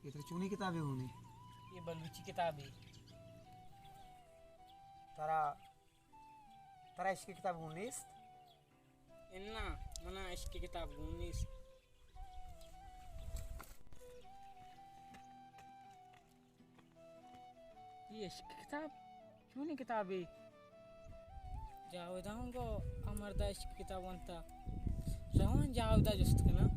اے ترا چونیں کتابے گون اِنت؟ اے بلوچی کتابے۔ ترا، ترا عشق کتاب گون نیست؟ اناں، منا عشق کتاب گون نیست۔ اے عشق کتاب؟ چونیں کتابے؟ جاویدا ہوں گو آ مردا عشق کتاب ونتا۔ رواں جاویدا جست کناں۔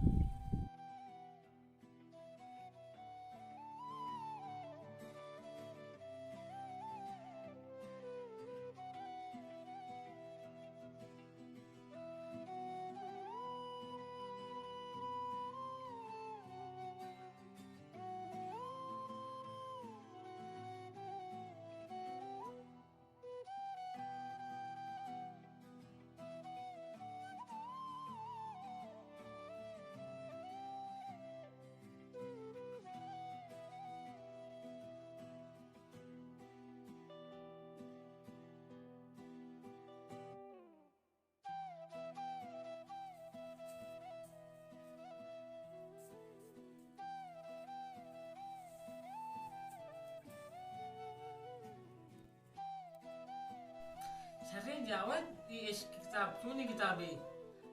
شریں جاوید، اے عشق کتاب چونیں کتابے؟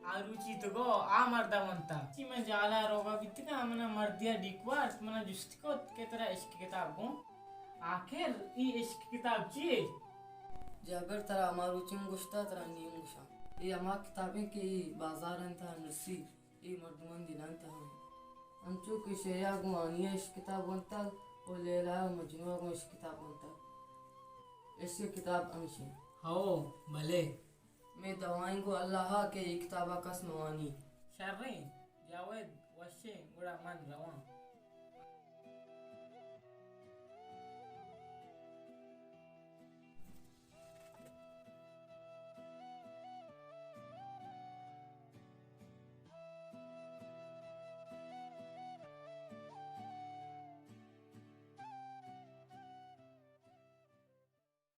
آ روچی تو گو آ مردا ونتا۔ چی من جالا روگا بیتگاں، منا مردیا ڈیک وارت، منا جست کت کہ ترا عشق کتاب گون؟ آخر اے عشق کتاب چیے؟ جابر، ترا ہما روچی ہم گوشتا، ترا نی ہم گوشاں۔ اے ہما کتابیں کہ اے بازارانی تہا نرسی، اے مردمانی دلانی تہا انت۔ انچو کہ شیعہ گوں ہانیء عشق کتاب ونتگ و لیلہ و مجنوء گوں عشق کتاب ونتگ۔ عشق کتاب ہمیش انت۔ ہئو، بلے۔ مئے دعائیں گوں اللہء کہ اے کتابء کس مہ وانی۔ شریں، جاوید، وشیں، گڑا من رواں۔